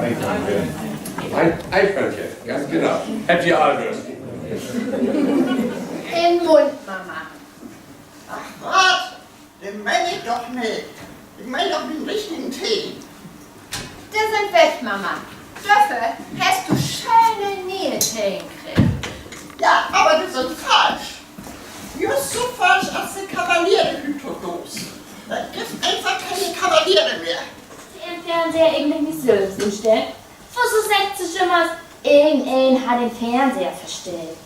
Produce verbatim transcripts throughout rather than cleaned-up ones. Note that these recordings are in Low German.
Ein Eichhörnchen, ganz genau. Hebbt ji all höört. In Mund, Mama. Ach wat, de meen ik doch nich. Ik meen doch mien richtigen Tähn. De sünd weg, Mama. Dorför hest du schöne ne'e Tähn kregen. Ja, aver de sünd falsch. Just so falsch as de Kavaliere hüüttodaags. Dat gifft eenfach kene Kavaliere mehr. De Fernseher egentlich nich sülvst instellen? Woso seggt se jümmers, irgendeen harr den Fernseher verstellt?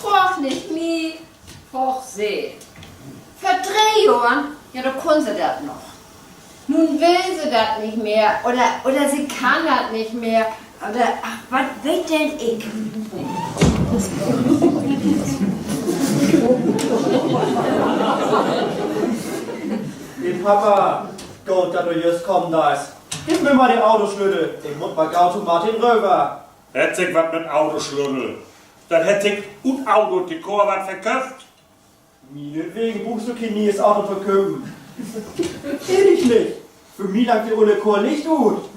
Fraag nich mi, fraag se. Vör dree Johren, ja, dor kunn se dat noch. Nu will se dat nich mehr oder, oder se kann dat nich mehr. Oder, ach, wat weet denn ik? Hey Papa, goot, dat du jüst kamen deist. Giff mi mal de Autoslötel, ik mutt mal gau to Martin röver. Hett sik wat mit Autoslötel. Dat hett sik ut Auto, de Koor warrt verköfft. Mienetwegen bruukst du keen nees Auto to köpen. Ehrlich nich. För mi langt de ole Koor licht ut.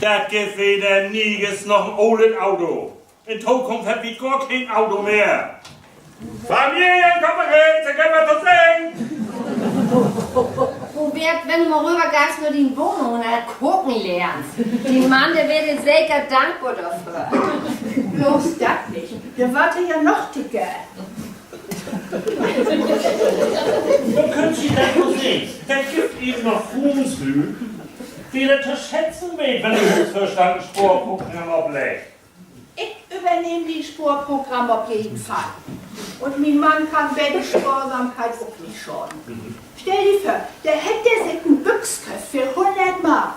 Dat gifft weder nees noch en olet Auto. In Tokunft hebbt wi gor keen Auto mehr. Familienkonferenz, dor gifft wat to seggen. Robert, wenn du mal rövergeihst na dien Wahnung un dat Kaken lernst, dien Mann, de weer di seker dankbor dorför. Bloots dat nich, de warrt di ja noch dicker. Dor köönt Se dat mal sehn. Dat gifft even noch Fruenslüüd, de dat to schätzen weet, wenn de Huusvörstand en Spoorprogramm opleggt. Ik övernehm mien Spoorprogramm op jeden Fall. Un mien Mann kann beten Spoorsamkeit ok nich schaden. Stell di vör, dor hett de sik en Büx köfft för hunnert Mark.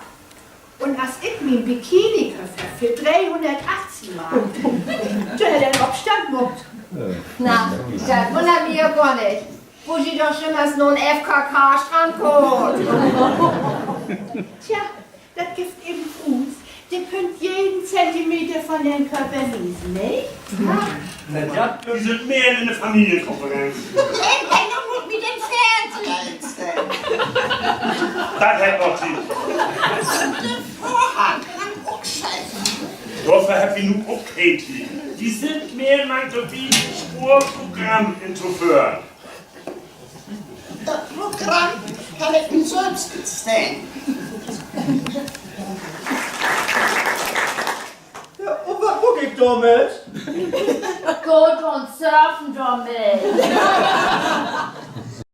Un as ik mien Bikini köfft heff för dreehunnertachtzig Mark, dor hett he en Opstand maakt. Na, dat wunnert mi ja gor nich, wo ji doch jümmers na'n F K K-Strand gaht. Tja, dat gifft even Fruens, de köönt jeden Zentimeter von den Körper lesen, ne? Wi sünd merrn in de Familienkonferenz. Irgendeener mutt mi den Fernseher instellen. Dat hett noch Tiet. De Vörhang kann ok schellen. Dorför hebbt wi nu ok keen Tiet. Wi sünd merrn man dorbi, en Spoorprogramm intoföhren. Dat Programm kann ik mi sülvst instellen. Ja, un wat maak ik dormit? Goot un surfen dormit.